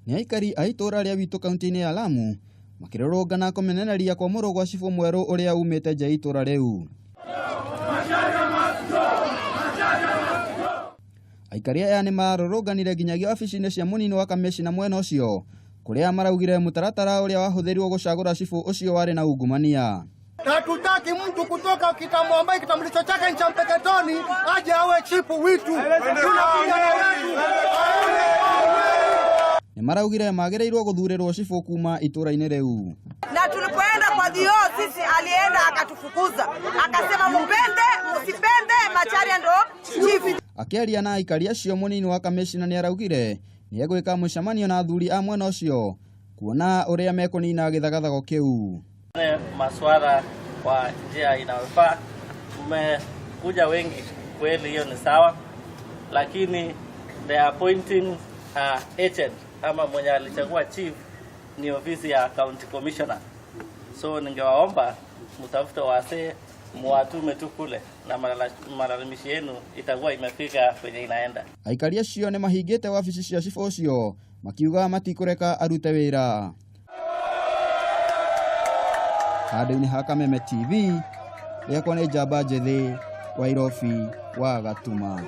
Nĩ aikari a itũũra rĩa witũ kaunti-inĩ ya Lamu makĩrũrũngana kũmenereria kwamũrwo gwa cibũ mwerũ ũrĩa umĩte nja ya itũũra rĩu. Aikari aya nĩ marũrũnganire nginyagia wabici-inĩ cia mũnini wa kamĩcina mwena ũcio kũrĩa maraugire mũtaratara ũrĩa wahũthĩrirwo gũcagũra cibũ ũcio warĩ na ungumania. Hatutaki mtu kutoka kitambo ambaye kitambulisho chake ni cha Mpeketoni aje awe chifu witu. Tunakuja na wetu. Nĩ maraugire magĩrĩirwo gũthurĩrwo cibũ kuma itũũra-inĩ rĩu. Na tulipoenda kwa DO sisi, alienda akatufukuza, akasema mupende msipende, Macharia ndo chief. Akĩaria na aikari acio, mũnini wa kamĩcina nĩ araugire nĩ egwĩka mũcemanio na athuri a mwena ũcio kuona ũrĩa mekũnina gĩthagathago kĩu. Maswala kwa njia inayofaa. Mmekuja wengi kweli, hiyo ni sawa, lakini the appointing agent ama mwenye alichagua chief ni ofisi ya county commissioner. So ningewaomba mtafute wasee muwatume tu kule na malalamishi yenu itakuwa imefika kwenye inaenda. Aikari acio nĩ mahingĩte wabici cia cibũ ũcio makiuga matikũreka arute wĩra. Handũ-inĩ ha Kameme TV, rĩakwa nĩ Njamba Njĩthĩ wa Irobi wa Gatuma.